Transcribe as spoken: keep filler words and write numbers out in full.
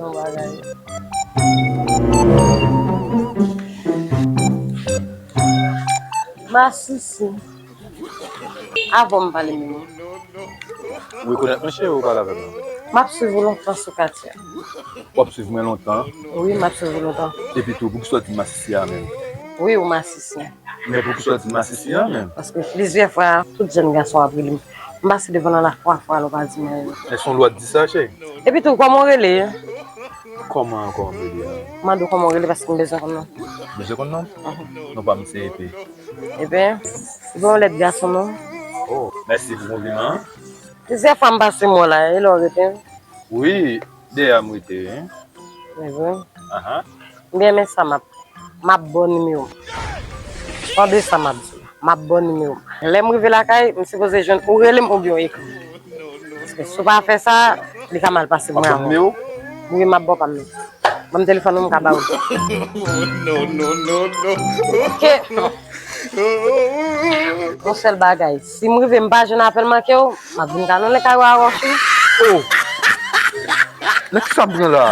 Yon bagay. Masisi. Avan m pale menm. Ou rekonèt mwen, cheri, ou pale avè m? M ap swiv ou lontan sou katye a. W ap swiv mwen lontan? Wi, m ap swiv ou lontan. Epi tou, poukisa w di m masisi a menm? Wi, ou masisi. Men poukisa w di m masisi a menm? Paske plizyè fwa, tout jèn gason ap rele m. M pase devan nan la twa fwa, lè w pa di m anyen. Èske w lwa di sa, cheri? Epi tou, kòman w rele? Kòman ankò m rele a? M mande w kòman w rele paske m bezwen konn non. Bezwen konn non? Mhm. Non pa m se Epe. Epe? Ou pa yon lèt gason non? Oh, mèsi pou konpliman an. Plizyè fwa m pase m wè w la, e lè w rete? Wi, dèyè a m rete, wi. Epe? Ahan. Byen, men sa m ap M ap ba w nimewo m. Tande sa m ap di w la. M ap ba w nimewo m. Lè m rive lakay, m sipoze jwenn ou rele m oubyen w ekri m. Paske si w pa fè sa, li ka mal pase pou mwen avè w. Nimewo? Wi, m ap ba w pa m nan. Ban m telefòn ou, m ka ba ou l. Non, non, non, non. Ok. Yon sèl bagay, si m rive m pa jwenn apèl manke w, m ap vin kanonle kay ou a wòch wi. Oh! Nan kisa m pran la?